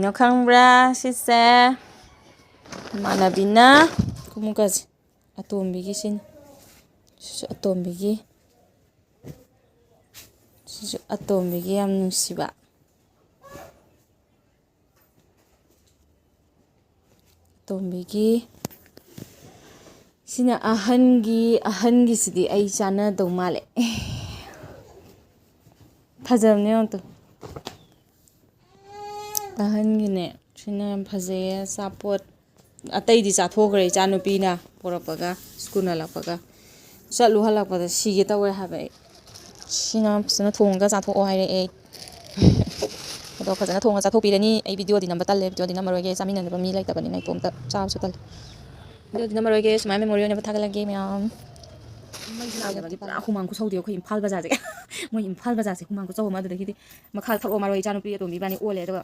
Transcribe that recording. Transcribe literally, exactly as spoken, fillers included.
ꯀꯩꯅꯣ ꯈꯪꯕ꯭ꯔꯥ? ꯁꯤꯁꯦ ꯏꯃꯥꯟꯅꯕꯤꯅ ꯈꯨꯃꯨꯛꯀꯁꯦ ꯑꯇꯣꯝꯕꯤꯒꯤ ꯁꯤꯅꯤ꯫ ꯁꯤꯁꯨ ꯑꯇꯣꯝꯕꯤꯒꯤ꯫ ꯁꯤꯁꯨ ꯑꯇꯣꯝꯕꯤꯒꯤ ꯌꯥꯝ ꯅꯨꯡꯁꯤꯕ꯫ ꯑꯇꯣꯝꯕꯤꯒꯤ꯫ ꯁꯤꯅ ꯑꯍꯟꯒꯤ꯫ ꯑꯍꯟꯒꯤꯁꯤꯗꯤ ꯑꯩ ꯆꯥꯟꯅꯗꯧ ꯃꯥꯜꯂꯦ꯫ ꯐꯖꯕꯅꯦ ꯌꯦꯡꯉꯣ ꯇꯨ꯫ ꯑꯍꯟꯒꯤꯅꯦ꯫ ꯁꯤꯅ ꯌꯥꯝ ꯐꯖꯩꯌꯦ꯫ ꯑꯆꯥꯄꯣꯠ ꯑꯇꯩꯗꯤ ꯆꯥꯊꯣꯛꯈ꯭ꯔꯦ ꯏꯆꯥꯅꯨꯄꯤꯅ ꯄꯣꯔꯛꯄꯒ, ꯁ꯭ꯀꯨꯜ ꯍꯜꯂꯛꯄꯒ꯫ ꯆꯠꯂꯨ ꯍꯜꯂꯛꯄꯗ ꯁꯤꯒꯦ ꯇꯧꯋꯦ ꯍꯥꯏꯕ ꯑꯩ꯫ ꯁꯤꯅ ꯐꯖꯅ ꯊꯣꯡꯉꯒ ꯆꯥꯊꯣꯛꯑꯣ ꯍꯥꯏꯔꯛꯑꯦ꯫ ꯑꯗꯣ ꯐꯖꯅ ꯊꯣꯡꯉ ꯆꯥꯊꯣꯛꯄꯤꯔꯅꯤ꯫ ꯑꯩ ꯚꯤꯗꯤꯑꯣꯗꯤ ꯅꯝꯕ ꯇꯜꯂꯦ, ꯚꯤꯗꯤꯑꯣꯗꯤ ꯅꯝꯃꯔꯣꯏꯒꯦ, ꯆꯥꯃꯤꯟꯅꯅꯕ ꯃꯤ ꯂꯩꯇꯕꯅꯤꯅ ꯏꯇꯣꯝꯇ ꯆꯥꯕꯁꯨ ꯇꯜꯂꯦ꯫ ꯚꯤꯗꯤꯑꯣꯗꯤ ꯅꯝꯃꯔꯣꯏꯒꯦ, ꯁꯨꯃꯥꯏꯅ ꯃꯦꯃꯣꯔꯤ ꯑꯣꯏꯅꯕ ꯊꯥꯒꯠꯂꯒꯦ ꯃꯌꯥꯝ꯫ ꯃꯩꯁꯨ ꯂꯥꯛꯇꯕꯗꯤ ꯄꯨꯔꯥ ꯍꯨꯃꯥꯡ ꯈꯨꯁꯧꯗꯤ ꯑꯩꯈꯣꯏ ꯏꯝꯐꯥꯜ ꯕꯖꯥꯔꯁꯦ꯫ ꯃꯣꯏ ꯏꯝꯐꯥꯜ ꯕꯖꯥꯔꯁꯦ ꯍꯨꯃꯥꯡ ꯈꯨꯁꯧ ꯑꯃ꯫ ꯑꯗꯨꯗꯒꯤꯗꯤ ꯃꯈꯥ ꯊꯛꯑꯣ ꯃꯔꯣꯏ ꯏꯆꯥꯅꯨꯄꯤ ꯑꯇꯣꯝꯕꯤ ꯏꯕꯥꯅꯤ ꯑꯣꯜꯂꯦ꯫ ꯑꯗꯨꯒ